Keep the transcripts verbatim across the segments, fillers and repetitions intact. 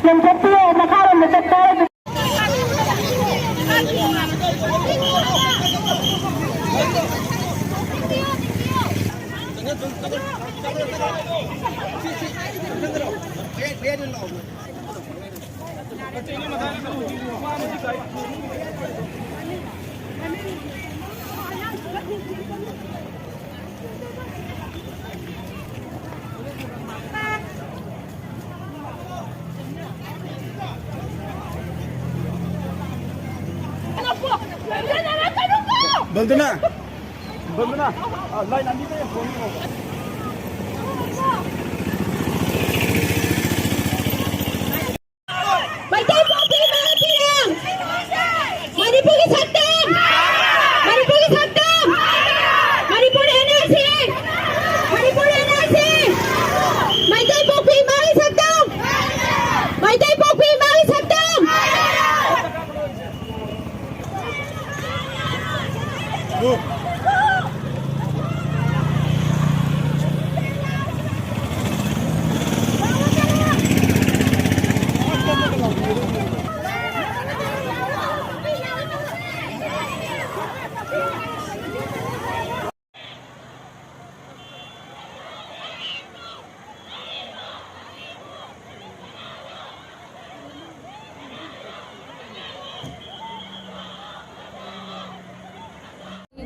ꯂꯦꯡꯊꯣꯛꯄꯤꯌꯣ, ꯃꯈꯥꯔꯣꯝꯗ ꯆꯠꯄ꯫ ꯕꯟꯗꯅꯥ! ꯕꯟꯗꯅꯥ! ꯑ, ꯂꯥꯏꯟ ꯑꯅꯤꯗ ꯌꯦꯡꯊꯣꯛꯑꯣ꯫ ꯃꯩꯇꯩ ꯄꯣꯛꯄꯤ ꯃꯥꯒꯤ ꯄꯤꯔꯦꯡ! ꯃꯅꯤꯄꯨꯔꯒꯤ ꯁꯛꯇꯝ! ꯃꯅꯤꯄꯨꯔꯒꯤ ꯁꯛꯇꯝ! Manipur and R C! Manipur and R C! Meitei ꯄꯣꯛꯄꯤ ꯃꯥꯒꯤ ꯁꯛꯇꯝ! ꯃꯩꯇꯩ ꯄꯣꯛꯄꯤ ꯃꯥꯒꯤ ꯁꯛꯇꯝ!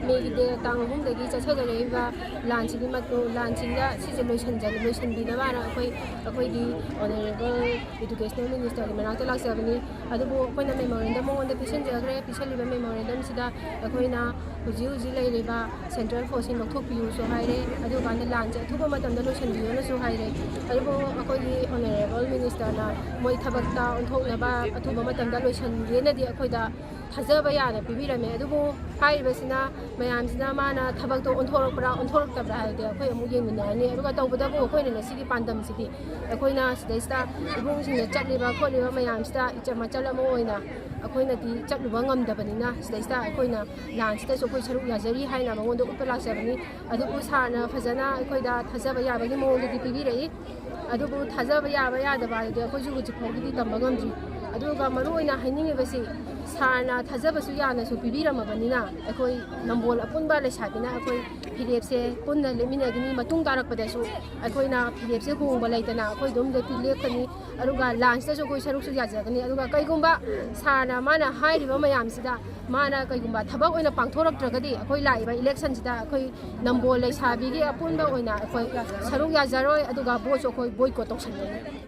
ꯃꯦꯒꯤ ꯗꯦ ꯇꯥꯡ ꯑꯍꯨꯝꯗꯒꯤ ꯆꯠꯊꯖꯔꯛꯏꯕ ꯂꯥꯟꯁꯤꯒꯤ ꯃꯇꯨꯡ, ꯂꯥꯟꯁꯤꯗ ꯁꯤꯁꯦ ꯂꯣꯏꯁꯤꯟꯖ-, ꯂꯣꯏꯁꯤꯟꯕꯤꯅꯕꯅ ꯑꯩꯈꯣꯏ, ꯑꯩꯈꯣꯏꯒꯤ ꯑꯣꯅꯔꯦꯕꯜ ꯏꯗꯨꯀꯦꯁꯅꯦꯜ ꯃꯤꯅꯤꯁꯇꯔꯒꯤ ꯃꯅꯥꯛꯇ ꯂꯥꯛꯆꯕꯅꯤ꯫ ꯑꯗꯨꯕꯨ ꯑꯩꯈꯣꯏꯅ ꯃꯦꯃꯣꯔꯦꯟꯗꯝ ꯃꯉꯣꯟꯗ ꯄꯤꯁꯤꯟꯖꯈ꯭ꯔꯦ꯫ ꯄꯤꯁꯜꯂꯤꯕ ꯃꯦꯃꯣꯔꯦꯟꯗꯝꯁꯤꯗ ꯑꯩꯈꯣꯏꯅ ꯍꯧꯖꯤꯛ ꯍꯧꯖꯤꯛ ꯂꯩꯔꯤꯕ ꯁꯦꯟꯇ꯭ꯔꯦꯜ ꯐꯣꯔꯁꯁꯤ ꯂꯧꯊꯣꯛꯄꯤꯌꯨꯁꯨ ꯍꯥꯏꯔꯦ, ꯑꯗꯨꯀꯥꯟꯗ ꯂꯥꯟꯁꯦ ꯑꯊꯨꯕ ꯃꯇꯝꯗ ꯂꯣꯏꯁꯤꯟꯕꯤꯌꯨꯅꯁꯨ ꯍꯥꯏꯔꯦ꯫ ꯑꯗꯨꯕꯨ ꯑꯩꯈꯣꯏꯒꯤ ꯑꯣꯅꯔꯦꯕꯜ ꯃꯤꯅꯤꯁꯇꯔꯅ ꯃꯣꯏ ꯊꯕꯛꯇ ꯑꯣꯟꯊꯣꯛꯅꯕ ꯑꯊꯨꯕ ꯃꯇꯝꯗ ꯂꯣꯏꯁꯤꯟꯒꯦꯅꯗꯤ ꯑꯩꯈꯣꯏꯗ ꯊꯥꯖꯕ ꯌꯥꯅ ꯄꯤꯕꯤꯔꯝꯃꯦ꯫ ꯑꯗꯨꯕꯨ ꯍꯥꯏꯔꯤꯕꯁꯤꯅ ꯃꯌꯥꯝꯁꯤꯅ ꯃꯥꯅ ꯊꯕꯛꯇꯣ ꯑꯣꯟꯊꯣꯔꯛꯄ꯭ꯔꯥ ꯑꯣꯟꯊꯣꯔꯛꯇꯕ꯭ꯔꯥ ꯍꯥꯏꯕꯗꯤ ꯑꯩꯈꯣꯏ ꯑꯃꯨꯛ ꯌꯦꯡꯃꯤꯟꯅꯔꯅꯤ꯫ ꯑꯗꯨꯒ ꯇꯧꯕꯇꯕꯨ ꯑꯩꯈꯣꯏꯅ ꯉꯁꯤꯒꯤ ꯄꯥꯟꯗꯝꯁꯤꯗꯤ ꯑꯩꯈꯣꯏꯅ ꯁꯤꯗꯩꯁꯤꯗ ꯏꯕꯨꯡꯁꯤꯡꯅ ꯆꯠꯂꯤꯕ ꯈꯣꯠꯂꯤꯕ ꯃꯌꯥꯝꯁꯤꯗ ꯏꯆꯝ ꯃꯆꯜ ꯑꯃ ꯑꯣꯏꯅ ꯑꯩꯈꯣꯏꯅꯗꯤ ꯆꯠꯂꯨꯕ ꯉꯝꯗꯕꯅꯤꯅ, ꯁꯤꯗꯩꯁꯤꯗ ꯑꯩꯈꯣꯏꯅ ꯂꯥꯟꯁꯤꯗꯁꯨ ꯑꯩꯈꯣꯏ ꯁꯔꯨꯛ ꯌꯥꯖꯔꯤ ꯍꯥꯏꯅ ꯃꯉꯣꯟꯗ ꯎꯠꯄ ꯂꯥꯛꯆꯕꯅꯤ꯫ ꯑꯗꯨꯕꯨ ꯁꯥꯔꯅ ꯐꯖꯅ ꯑꯩꯈꯣꯏꯗ ꯊꯥꯖꯕ ꯌꯥꯕꯒꯤ ꯃꯑꯣꯡꯗꯗꯤ ꯄꯤꯕꯤꯔꯛꯏ꯫ ꯑꯗꯨꯕꯨ ꯊꯥꯖꯕ ꯌꯥꯕ ꯌꯥꯗꯕ ꯍꯥꯏꯗꯨꯗꯤ ꯑꯩꯈꯣꯏꯁꯨ ꯍꯧꯖꯤꯛ ꯐꯥꯎꯒꯤꯗꯤ ꯇꯝꯕ ꯉꯝꯗ꯭ꯔꯤ꯫ ꯑꯗꯨꯒ ꯃꯔꯨ ꯑꯣꯏꯅ ꯍꯥꯏꯅꯤꯡꯉꯤꯕꯁꯤ, ꯁꯥꯔꯅ ꯊꯥꯖꯕꯁꯨ ꯌꯥꯅꯁꯨ ꯄꯤꯕꯤꯔꯝꯃꯕꯅꯤꯅ, ꯑꯩꯈꯣꯏ ꯅꯝꯕꯣꯜ ꯑꯄꯨꯟꯕ ꯂꯩꯁꯥꯕꯤꯅ ꯑꯩꯈꯣꯏ ꯐꯤꯔꯦꯞꯁꯦ ꯄꯨꯟꯅ ꯂꯦꯞꯃꯤꯟꯅꯒꯅꯤ꯫ ꯃꯇꯨꯡ ꯇꯥꯔꯛꯄꯗꯁꯨ ꯑꯩꯈꯣꯏꯅ ꯐꯤꯔꯦꯞꯁꯦ ꯍꯣꯡꯕ ꯂꯩꯇꯅ ꯑꯩꯈꯣꯏ ꯑꯗꯨꯝ ꯂꯦꯞꯄꯤ-, ꯂꯦꯞꯀꯅꯤ꯫ ꯑꯗꯨꯒ ꯂꯥꯟꯁꯤꯗꯁꯨ ꯑꯩꯈꯣꯏ ꯁꯔꯨꯛꯁꯨ ꯌꯥꯖꯒꯅꯤ꯫ ꯑꯗꯨꯒ ꯀꯩꯒꯨꯝꯕ ꯁꯥꯔꯅ ꯃꯥꯅ ꯍꯥꯏꯔꯤꯕ ꯃꯌꯥꯝꯁꯤꯗ ꯃꯥꯅ ꯀꯩꯒꯨꯝꯕ ꯊꯕꯛ ꯑꯣꯏꯅ ꯄꯥꯡꯊꯣꯔꯛꯇ꯭ꯔꯒꯗꯤ, ꯑꯩꯈꯣꯏ ꯂꯥꯛꯏꯕ ꯏꯂꯦꯛꯁꯟꯁꯤꯗ ꯑꯩꯈꯣꯏ ꯅꯝꯕꯣꯜ ꯂꯩꯁꯥꯕꯤꯒꯤ ꯑꯄꯨꯟꯕ ꯑꯣꯏꯅ ꯑꯩꯈꯣꯏ ꯁꯔꯨꯛ ꯌꯥꯖꯔꯣꯏ, ꯑꯗꯨꯒ ꯚꯣꯠꯁꯨ ꯑꯩꯈꯣꯏ ꯕꯣꯏꯀꯣꯠ ꯇꯧꯁꯟꯒꯅꯤ꯫